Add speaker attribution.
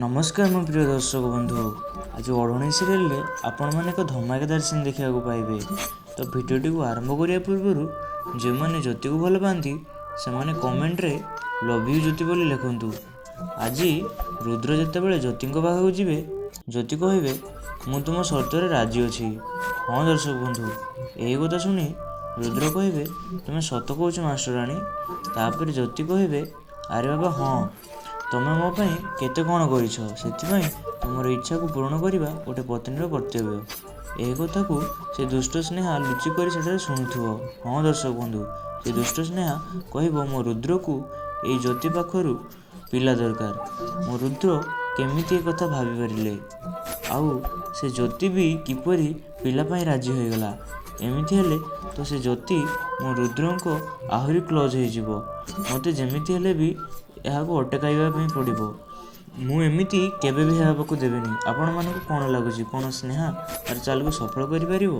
Speaker 1: ନମସ୍କାର ମୋ ପ୍ରିୟ ଦର୍ଶକ ବନ୍ଧୁ, ଆଜି ଓଢ଼ଣୀ ସିରିଏଲରେ ଆପଣମାନେ ଏକ ଧମାକେଦାର ସିନ୍ ଦେଖିବାକୁ ପାଇବେ। ତ ଭିଡ଼ିଓଟିକୁ ଆରମ୍ଭ କରିବା ପୂର୍ବରୁ ଯେଉଁମାନେ ଜ୍ୟୋତିକୁ ଭଲ ପାଆନ୍ତି ସେମାନେ କମେଣ୍ଟରେ ଲଭ୍ you Jyoti ବୋଲି ଲେଖନ୍ତୁ। ଆଜି ରୁଦ୍ର ଯେତେବେଳେ ଜ୍ୟୋତିଙ୍କ ପାଖକୁ ଯିବେ, ଜ୍ୟୋତି କହିବେ ମୁଁ ତୁମ ସର୍ତ୍ତରେ ରାଜି ଅଛି। ହଁ ଦର୍ଶକ ବନ୍ଧୁ, ଏହି କଥା ଶୁଣି ରୁଦ୍ର କହିବେ ତୁମେ ସତ କହୁଛ ମାଷ୍ଟରାଣୀ? ତାପରେ ଜ୍ୟୋତି କହିବେ ଆରେ ବାବା ହଁ, ତମେ ମୋ ପାଇଁ କେତେ କ'ଣ କରିଛ, ସେଥିପାଇଁ ତୁମର ଇଚ୍ଛାକୁ ପୂରଣ କରିବା ଗୋଟେ ପତ୍ନୀର କର୍ତ୍ତବ୍ୟ। ଏହି କଥାକୁ ସେ ଦୁଷ୍ଟ ସ୍ନେହା ଲୁଚିକରି ସେଠାରେ ଶୁଣୁଥିବ। ହଁ ଦର୍ଶକ ବନ୍ଧୁ, ସେ ଦୁଷ୍ଟ ସ୍ନେହା କହିବ ମୋ ରୁଦ୍ରକୁ ଏଇ ଜ୍ୟୋତି ପାଖରୁ ପିଲା ଦରକାର। ମୋ ରୁଦ୍ର କେମିତି ଏ କଥା ଭାବିପାରିଲେ, ଆଉ ସେ ଜ୍ୟୋତି ବି କିପରି ପିଲା ପାଇଁ ରାଜି ହୋଇଗଲା। ଏମିତି ହେଲେ ତ ସେ ଜ୍ୟୋତି ମୋ ରୁଦ୍ରଙ୍କ ଆହୁରି କ୍ଲୋଜ୍ ହେଇଯିବ। ମୋତେ ଯେମିତି ହେଲେ ବି ଏହାକୁ ଅଟକାଇବା ପାଇଁ ପଡ଼ିବ। ମୁଁ ଏମିତି କେବେ ବି ହେବାକୁ ଦେବିନି। ଆପଣମାନଙ୍କୁ କ'ଣ ଲାଗୁଛି, କ'ଣ ସ୍ନେହା ତାର ଚାଲକୁ ସଫଳ କରିପାରିବ?